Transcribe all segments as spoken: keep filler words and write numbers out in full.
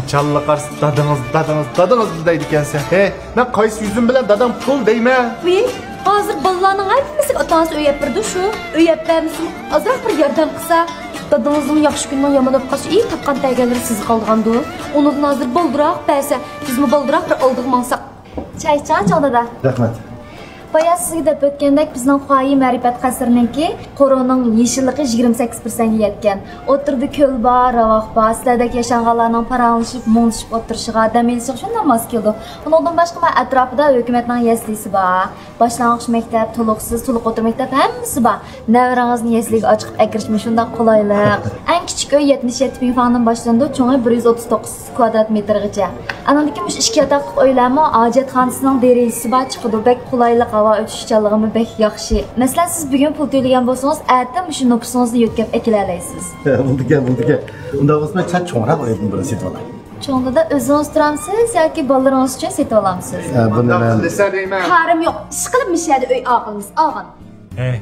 چاللا قارىسا دادىڭىز، دادىڭىز، دادىڭىز دەيدىكەنسەن. ھەي، مەن قايسى يۈزۈم بىلەن داداڭ پۇل دەيمەن؟ ۋىي، ھازىر بالىلارنىڭ ھەممىسىگە ئاتا-ئانىسى ئۆي ئەپ بېرىدۇ شۇ. ئۆي ئەپ بەرمىسىمۇ، ئازراق بىر ياردەم قىلسا. دادىڭىزنىڭ ياخشى كۈنىنىڭ يامان بولۇپ قالسا، ئى، تاپقان تەگەنلىرى سىزگە قالىدىغاندۇ. ئۇنىڭدىن ھازىر بالدۇراق بەرسە، بىزمۇ بالدۇراق بىر ئالدىغا ماڭساق. چاي ئىچىڭ، چوڭ دادا. رەھمەت. بايا سىزگە دەپ ئۆتكەندەك، بىزنىڭ خۇايى مەرىپەت قەسرىنىڭكى قورۇنىڭ يېشىللىقى يىگىرمە سەككىز پىرسەنتكە يەتكەن. ئوتتۇرىدا كۆل بار، راۋاق بار. سىلەردەك ياشانغانلارنىڭ پاراڭلىشىپ، مۇڭدىشىپ ئولتۇرۇشىغا، دەم ئېلىشىغا شۇنداق ماس كېلىدۇ. ئۇنىڭدىن باشقا، مانا ئەتراپىدا ھۆكۈمەتنىڭ يەسلىسى بار. باشلانغۇچ مەكتەپ، تولۇقسىز، تولۇق ئوتتۇرا مەكتەپ، ھەممىسى بار. نەۋرىڭىزنى يەسلىگە ئاچىقىپ ئەكىرىشمۇ شۇنداق قولايلىق. ئەڭ كىچىك ئۆي يەتمىش يەتتە پىڭفاڭدىن باشلىنىدۇ، چوڭى بىر يۈز ئوتتۇز توققۇز كۋادرات مېتىرغىچە. ئانىڭدىن كېيىن مۇشۇ ئىككى ياتاقلىق ئۆيلەرمۇ ھاجەتخانىسىنىڭ دېرىزىسى بار چىقىدۇ، بەك قولايلىق، ھاۋا ئۆتۈشۈچانلىقىمۇ بەك ياخشى. مەسىلەن، سىز بۈگۈن پۇل تۆلىگەن بولسىڭىز، ئەتە مۇشۇ نوپۇسىڭىزنى يۆتكەپ ئەكېلەلەيسىز. بولىدىكەن، بولىدىكەن. ئۇنداق بولسا مەن سەل چوڭراق ئۆيدىن بىرنى سېتىۋالاي. چوڭ دادا، ئۆزىڭىز تۇرامسىز ياكى بالىلىرىڭىز ئۈچۈن سېتىۋالامسىز؟ ھە، بۇنى مەن قىلىسەن دەيمەن. كارىم يوق، ئىشقىلىپ مۇشۇ يەردە ئۆي ئالغىنىمىز ئالغىن. ھەي،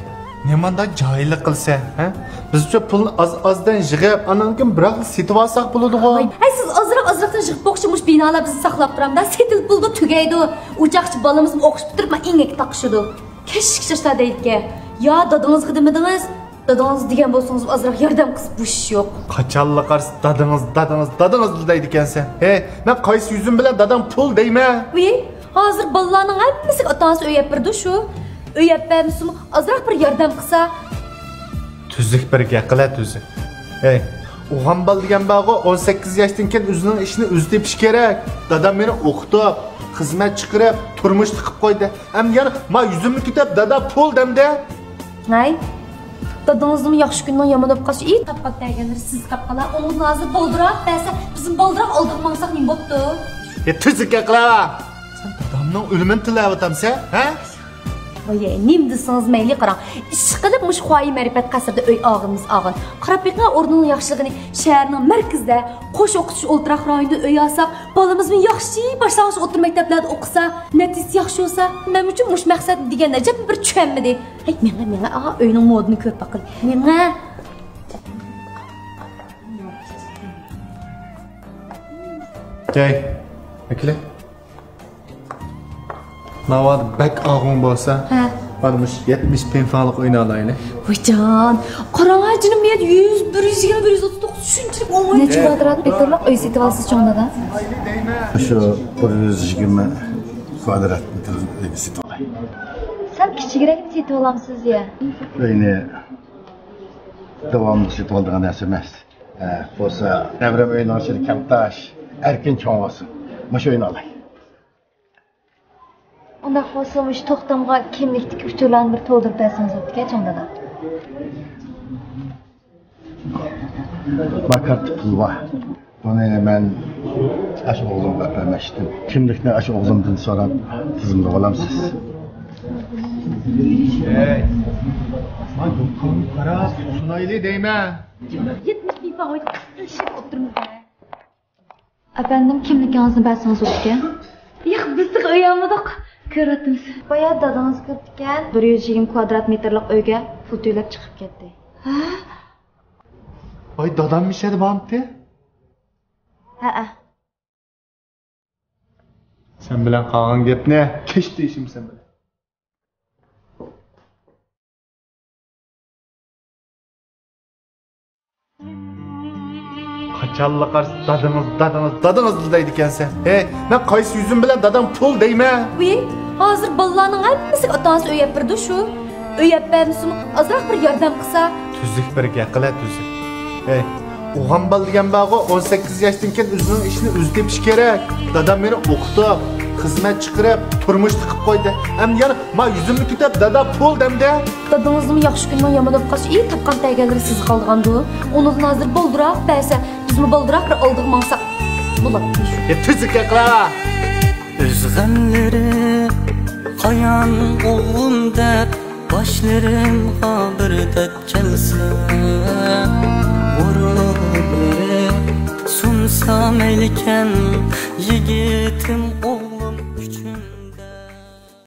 نېمانداق جاھىللىق قىلىسەن، ھە؟ بىزچە پۇلنى ئاز-ئازدىن يىغىپ، ئانان كېيىن بىراقلا سېتىۋالساق بولىدىغۇ. ھەي، سىز ئازراق-ئازراقتىن يىغىپ بوقچى، مۇشۇ بىنالار بىزنى ساقلاپ تۇرامدا، سېتىلىپ پۇلدا تۈگەيدۇ. ئۇ چاغقىچە بالىمىزمۇ ئوقۇش پۈتتۈرۈپ، مانا ئىڭەككە تاقىشىدۇ. كەچلىك چاچلار دەيدىكەن. يا دادىڭىزغا دېمىدىڭىز؟ دادىڭىز دېگەن بولسىڭىز، ئازراق ياردەم قىلسا بۇ ئىش يوق. قاچانلا قارىسا دادىڭىز، دادىڭىز، دادىڭىز دەيدىكەنسەن. ھەي، مەن قايسى يۈزۈم بىلەن داداڭ پۇل دەيمەن؟ ۋىي، ھازىر بالىلارنىڭ ھەممىسىگە ئاتا-ئانىسى ئۆي ئەپ بېرىدۇ شۇ. ئۆي ئەپ بەرمىسىمۇ، ئازراق بىر ياردەم قىلسا. تۈزۈك بىر گەپ قىلە، تۈزۈك. ھەي، ئوغان بالا دېگەن بارغۇ، ئون سەككىز ياشتىن كېيىن ئۆزىنىڭ ئىشىنى ئۆزى تېپىشى كېرەك. دادام مېنى ئوقۇتۇپ، خىزمەت چىقىرىپ، تۇرمۇشلۇق قىلىپ قويدى. ئەمدى يەنە ما يۈزۈمنى كۆتۈرۈپ، دادا پۇل دەمدى. ھەي، دادىڭىزنىڭ ياخشى كۈنىنىڭ يامان بولۇپ قالسا، ئى، تاپقان تەگەنلىرى سىزگە قاپ قالا. ئۇنىڭدىن ھازىر بالدۇراق بەرسە، بىزمۇ بالدۇراق ئالدىغا ماڭساق نېمە بوپتۇ؟ يا، تۈزۈك قىلە. سەن دادامنىڭ ئۆلۈمىنى تىللەۋاتامسەن، ھە؟ ۋاي، نېمە دېسىڭىز مەيلى، قاراڭ. ئىشقىلىپ مۇشۇ خۇايى مەرىپەت قەسرىدە ئۆي ئالغىنىمىز ئالغان. قاراپ بېقىڭ ئورنىنىڭ ياخشىلىقىنى. شەھەرنىڭ مەركىزىدە، قوش ئوقۇتۇش ئولتۇراق رايونىدا ئۆي ئالساق، بالىمىزمۇ ياخشى باشلانغۇچ ئوتتۇرا مەكتەپلەردە ئوقۇسا، نەتىجىسى ياخشى بولسا، مەن ئۈچۈن مۇشۇ مەقسەت دېگەن ئەجەب بىر چۈشەنمىدى. ھەي، مېڭە، مېڭە، ئا، ئۆينىڭ مودىنى كۆرۈپ باقىلى. مېڭە. ھەي، ئەكېلە. ناۋادا بەك ئاغۇڭ بولسا، ھە، مانا مۇشۇ يەتمىش پىڭفاڭلىق ئۆينى ئالايلى. ۋايجان، قاراڭ، جېنىم، يۈز، بىر يۈز يىگىرمە، بىر يۈز ئوتتۇز توققۇز، شۇنچىلىك ئوڭاي. نەچچە كۋادرات مېتىرلىق ئۆي سېتىۋالىسىز، چوڭ دادا؟ شۇ بىر يۈز يىگىرمە كۋادرات مېتىر ئۆينى سېتىۋالاي. سەل كىچىكرەكنى سېتىۋالامسىز يا؟ ئۆينى داۋاملىق سېتىۋالىدىغان نەرسە ئەمەس. ھە، بولسا نەۋرەم ئۆينىڭ ئىچىدە كەمتاش، ئەركىن چوڭ بولسۇن. مۇشۇ ئۆينى ئالاي. ئۇنداق بولسا، مۇشۇ توختامغا كىملىكتىكى ئۇچۇرلارنى بىر تولدۇرۇپ بەرسىڭىز بوپتىكەن، چوڭ دادا. ما كارتا پۇل بار. بۇنى مەن ئاشۇ ئوغلۇمغا ئەپەرمەكچىدىم. كىملىكنى ئاشۇ ئوغلۇمدىن سوراپ تىزىملىۋالامسىز؟ ھەي، ما دۇكانغا قاراپ سۇنايلى دەيمەن. يەتمىش پىڭفاڭ ئۆتۈپ ئۆتۈشۈپ ئولتۇرمىز. ئەپەندىم، كىملىكىڭىزنى بەرسىڭىز بولىدىكەن. ياق، بىز تېخى ئۆي ئالمىدۇق. كۆرۈۋاتىمىز. بايا دادىڭىز كىرىپتىكەن. بىر يۈز يىگىرمە كۋادرات مېتىرلىق ئۆيگە پۇل تۆلەپ چىقىپ كەتتى. ھە؟ ۋاي، دادام مىشەدە بارمىتى؟ ھەئە. سەن بىلەن قالغان گەپنى كەچتە ئېشىمسەن بىلەن. قاچانلا قارىسا دادىڭىز، دادىڭىز، دادىڭىز دەيدىكەنسەن. ھەي، مەن قايسى يۈزۈم بىلەن داداڭ پۇل دەيمەن؟ ۋىي، ھازىر بالىلارنىڭ ھەممىسىگە ئاتا-ئانىسى ئۆي ئەپ بېرىدۇ شۇ. ئۆي ئەپ بەرمىسىمۇ، ئازراق بىر ياردەم قىلسا. تۈزۈك بىر گەپ قىلە، تۈزۈك. ھەي، ئوغان بالا دېگەن بارغۇ، ئون سەككىز ياشتىن كېيىن ئۆزىنىڭ ئىشىنى ئۆزى تېپىشى كېرەك. دادام مېنى ئوقۇتۇپ، خىزمەت چىقىرىپ، تۇرمۇشلۇق قىلىپ قويدى. ئەمدى يەنە ما يۈزۈمنى كۆتۈرۈپ، دادا پۇل دەمدى. دادىڭىزنىڭ ياخشى كۈنىنىڭ يامان بولۇپ قالسا، ئى، تاپقان تەگەنلىرى سىزگە قالىدىغاندۇ. ئۇنىڭدىن ھازىر بالدۇراق بەرسە، بىزمۇ بالدۇراق بىر ئالدىغا ماڭساق بولاتتى شۇ. يا، تۈزۈك قىلە. ئۆز غەملىرى قايان ئوغلۇم دەپ، باشلىرىمغا بىر دەرد كەلسە، غۇرۇرلىرى سۇنسا مەيلىكەن، يىگىتىم.